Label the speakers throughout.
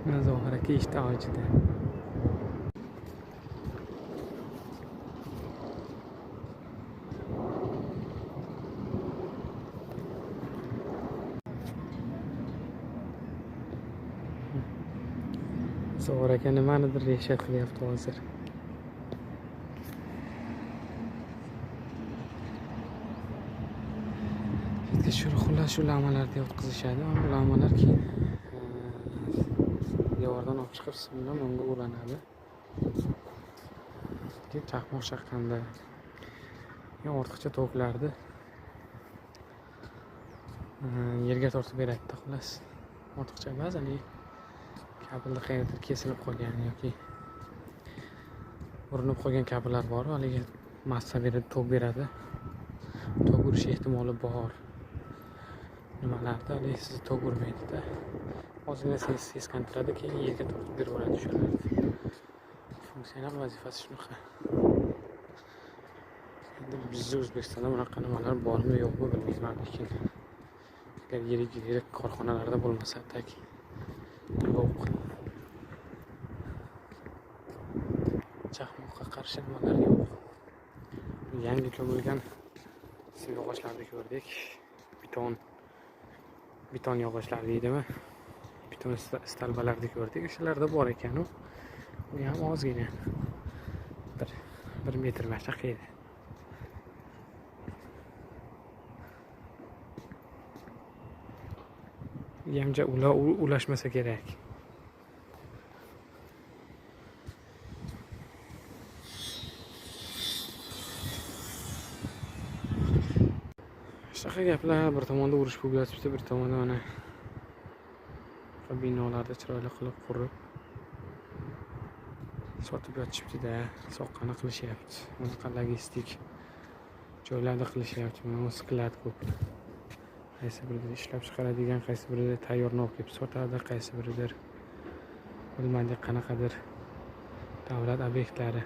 Speaker 1: Zohir aka ishda avjida. Zohir aka nimanidir reshat qilyapti hozir. Shu xullas shu lamalarni yotqizishadi. Lamalar keyin devordan olib chiqib sim bilan unga ulanadi. Keyin chaqmoq chaqqanda ortiqcha toklarni yerga tortib beradi xullas. Ortiqcha emas, haligi kabelni qayerdir kesilib qolgan yoki urinib qolgan kabellar bor, haligi massa beradi, tok beradi. Tok urish ehtimoli bor. Nimalarda haligi sizni tok urmaydida. Ozgina seskantiradi, keyin yerga tortib berib yuboradi o'shalarni. Funksional vazifasi shunaqa. Endi bizni O'zbekistonda bunaqa nimalar bormi yo'qmi bilmayman, lekin agar yirik-yirik korxonalarda bo'lmasa tak yo'q. Chaqmoqqa qarshi nimalar yo'q. Yangi ko'milgan simyog'ochlarni ko'rdik. Beton yog'ochlar deydimi? Beton stalbalarni ko'rdik. O'shalarda bor ekan u. U ham ozgina. Bir metr mashaqa edi. Yamja ulashmasa kerak. Shunaqa gaplar, bir tomonda urush bo'lib yotibdi, bir tomonda mana binolarni chiroyli qilib qurib sotib yotishibdi-da, soqqani qilishyapti. Bunaqa logistik joylarda qilishyapti. Mana bu sklad ko'p. Qaysi birida ishlab chiqaradigan, qaysi birida tayyorni olib kelib sotadi, qaysi biridir bilmadik qanaqadir davlat obyektlari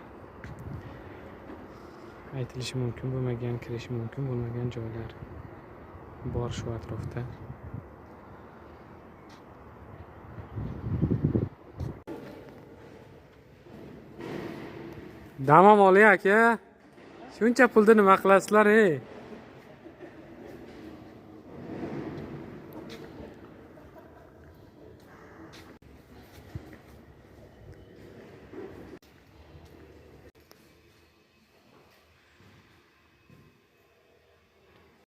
Speaker 1: aytilishi mumkin bo'lmagan, kirishi mumkin bo'lmagan joylar bor shu atrofda. Damam oling aka. Shuncha pulni nima qilasizlar, ey?